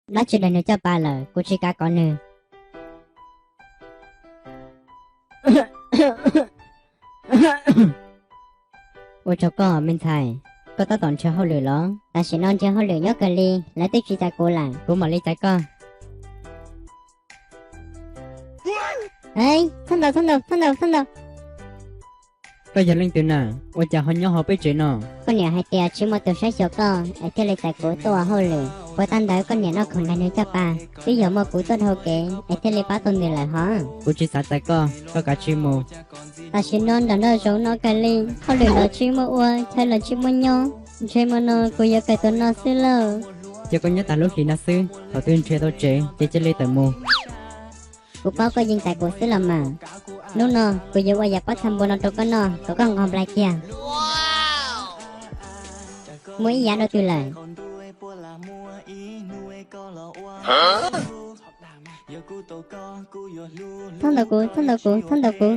Dab tsi dag nws caj pas lawm, kuv tsis kav kom nws. Ua tsaug koj me ntxhais, koj tab tom nrhiav hauj lwm los? Tam sim no nrhiav hauj lwm nyob kawg li, lawv twb tsis txais kuv lawm. Kuv mam li txais koj. Txhob ntaus, txhob ntaus, txhob ntaus, txhob ntaus. Koj yog leej twg na? Ua cas ho nyob hauv peb tsev no? Koj niam hais tias tsis muaj tus saib xyuas koj es thiaj li txais kuv tuaj ua hauj lwm. Puas tag ntawd koj niam noj khoom dag nws caj pas, twb yog muaj kuv tuaj dhau kev es thiaj li pab tau nws lawm hov. Kuv tsis xav txais koj, koj kav tsij mus. Tam sim no nram no zoo no kawg li, hauj lwm los tsis muaj ua, chaw los tsis muaj nyob, ntshe hmo no kuv yuav kawg tuag no xwb lauj. Cia koj nyob tas lub hlis no xwb, thaum twg nrhiav tau tsev ces cia li tawm mus. Kuv paub koj yeej txais kuv xwb los mas. Hnub no kuv yuav ua yam pob txha npua no rau koj noj kom koj nqos nplai kiag. Muaj ib yav dua twg lawm? Txhob ntaus kuv, txhob ntaus kuv, txhob ntaus kuv.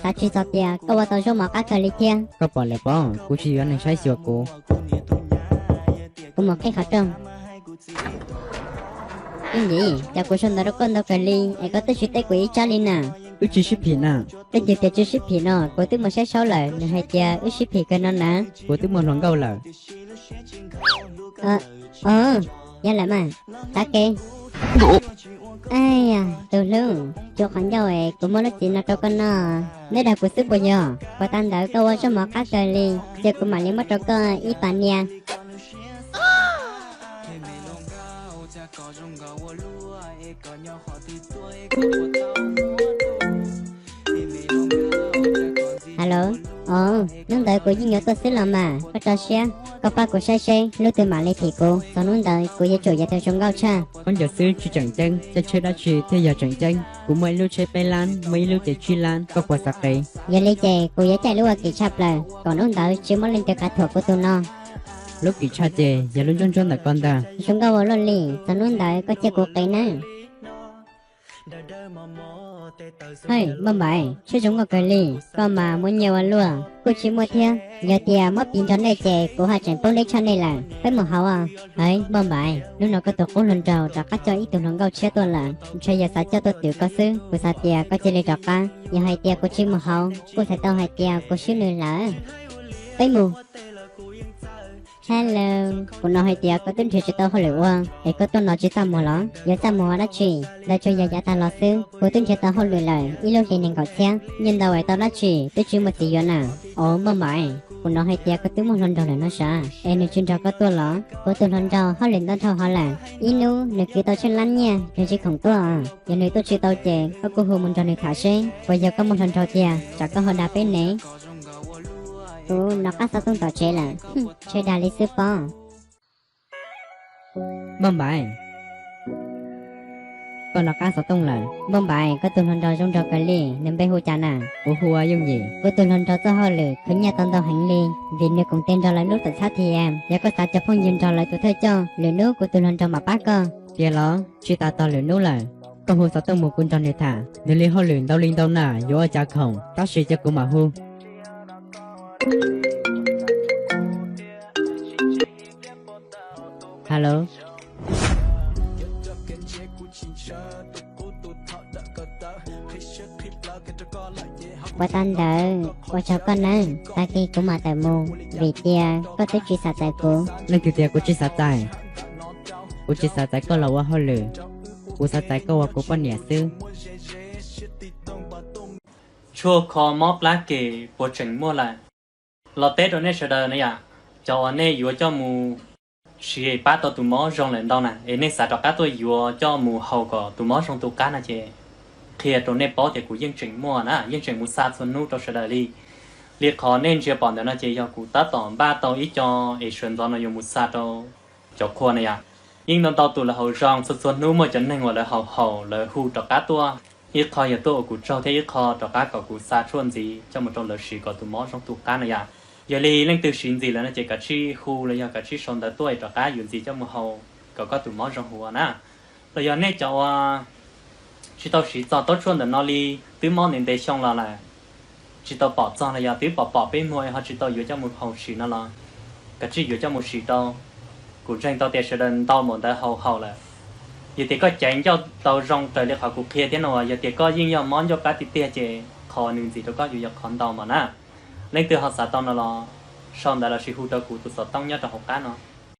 Xav tsis txog tias koj ua tau zaub mov qab kawg li thiab. Koj pom lawm pob, kuv tsis yuav neeg saib xyuas kuv. Kuv mus qhib qhov rooj. Yooj yim, cas kuv sau ntawv rau koj ntau kawg li es koj twb tsis teb kuv ib tsab li na? Wb tsis sib phim na. Leej twg tias tsis sib phim no? Kuv twb mus saib Saub lawm, nws hais tias wb sib phim kawg no na. Kuv twb muaj hluas nkauj lawm. Yog lawm mas, tav kev. Aj yam, tus hlub, cuag qhov ncauj es kuv muab lub txiv no rau koj noj. Neb dag kuv xwb puas yog? Puas tag ntawd koj ua zaub mov qab kawg li, cia kuv mam li muab rau koj ib pas nias. Hello, os, hnub ntawd kuv yeej yuav tuaj xwb los mas, koj tso siab, koj pab kuv saib seb leej twg mam li phim kuv, txog hnub ntawd kuv yuav tsum yog tus zoo nkauj tshaj. Khaub ncaws xwb tsis tseem ceeb, caij tsheb dab tsi thiaj yog tseem ceeb? Kuv muaj ib lub tsheb peb lab, muaj ib lub ces tsib lab, koj puas xav qev? Yog li ces kuv yuav caij lub ua kim tshaj plaws, kom hnub ntawd tsis muaj leej twg kav thuam kuv tus no. Lub kim tshaj ces yog lub ntsuab ntsuab ntawm koj ntag. Zoo nkauj ua luaj li, txog hnub ntawd koj cia kuv qev nawb. Hej, Npauj Npaim, tsheb zoo nkauj kawg li, koj mas muaj nyiaj ua luaj, kuj tsis muaj thiab. Yog tias muab piv nrog nej ces kuv haj tseem poob deb tshaj nej lawm. Peb mus hauv os. Hej, Npauj Npaim, hnub no koj tus qub hluas nraug rov qab coj ib tug hluas nkauj tshiab tuaj lawm, ntshe yog xav coj tuaj twm koj xwb. Kuv xav tias koj cia li rov qab, yog hais tias kuv tsis mus hauv kuj txhais tau hais tias kuv swb nws lawm. Peb mus. Hello, kuv hnov hais tias koj twb nrhiav tsis tau hauj lwm ua es koj tuaj no tsis txaj muag los? Yuav txaj muag ua dab tsi? Ntawd tsuas yog yav tag los xwb, kuv twb nrhiav tau hauj lwm lawm ib lub hlis nees nkaum txhiab, nyiaj ntau es tau dab tsi twb tsis muaj txiv yuav na. Os Npauj Npaim, kuv hnov hais tias koj twb muaj hluas nraug lawm no sav, es nws tsis nrog koj tuaj los? Kuv tus hluas nraug hauj lwm ntau dhau hov lawm, ib hnub nws kwv tau tsheej lab nyiaj nws tsis khoom tuaj. Yog nws tuaj tsis tau ces koj kuj hu mus nrog nws tham seb puas yog koj muaj hluas nraug tiag, tsam koj ho dag peb ne. Kuv nov qab xov tooj tom tsev lawm, ntshe dag li xwb pob. Npauj Npaim, koj nov qab xov tooj lawm. Npauj Npaim, koj tus hluas nraug zoo nraug kawg li, nws npe hu cas na? Kuv hu ua Yooj Yim. Kuv tus hluas nraug txoj hauj lwm khwv nyiaj tau ntau heev li, vim nws koom tes nrog lawv lub tuam txhab T M. Yog koj xav cov phooj ywg nrog lawv tus thawj coj, lwm hnub kuv tus hluas nraug mam pab koj. Tiag los? Tsis tas tos lwm hnub lawm. Koj hu xov tooj mus kuv nrog nws tham, nws li hauj lwm ntau li ntau na, yuav ua cas khoom, tab sis cia kuv mam hu. Hello. Puas tag ntawd ua tsaug koj nawb, tag kis kuv mam tawm mus vim tias koj twb tsis xav txais kuv. Leej twg tias kuv tsis xav txais? Kuv tsis xav txais koj los ua hauj lwm, kuv xav txais koj ua kuv poj niam xwb. Tshuaj kho mob plab kem puas tseem muaj lawm? Los teb rau nej sawv daws na yom, cov uas nej yuav coj mus siv pab tau tus mob zoo lawm ntau na, es nej xav rov qab tuaj yuav coj mus haus kom tus mob zoo tu qab no ces qhia rau nej paub tias kuv yeej tseem muaj na, yeej tseem mus xa txhua hnub rau sawv daws li. Li qhov nej ntsia pom ntawm no ces yog kuv tab tom npaj tau ib co es sawv ntxov no yuav mus xa rau cov qhua na yom. Yeej ntau ntau tus lawv haus zoo, txhua txhua hnub muaj cov neeg uas lawv haus haus lawv hu rov qab tuaj. Ib qho yog tuaj ua kuv tsaug thiab ib qho rov qab kom kuv xa tshuaj ntxiv coj mus rau lawv siv kom tus mob zoo tu qab na yom. Yog li leej twg siv ntxiv lawm no ces kav tsij hu los yog kav tsij sau ntawv tuaj es rov qab yuav ntxiv coj mus haus kom koj tus mob zoo huv na. Los yog nej cov uas tsis tau siv txog taub tshuaj ntawm no li, twb mob ntev ntev xyoo los lawm, tsis tau pom txog los yog twb pom pom peb muag ho tsis tau yuav coj mus haus sim no los kav tsij yuav coj mus sim rau. Kuv ntseeg tau tias sawv daws ntau npaum ntawd haus haus lawm. Yog tias koj caiv ncauj tau zoo raws li qhov kuv qhia thiab no, yog tias koj yeej yog mob ncauj plab tiag tiag ces qhov nws ntxiv rau koj yuav yog qhov ntau mas na. Leej twg ho xav tau no los sau ntawv los sis hu rau kuv tus xov tooj nyob rau hauv qab no.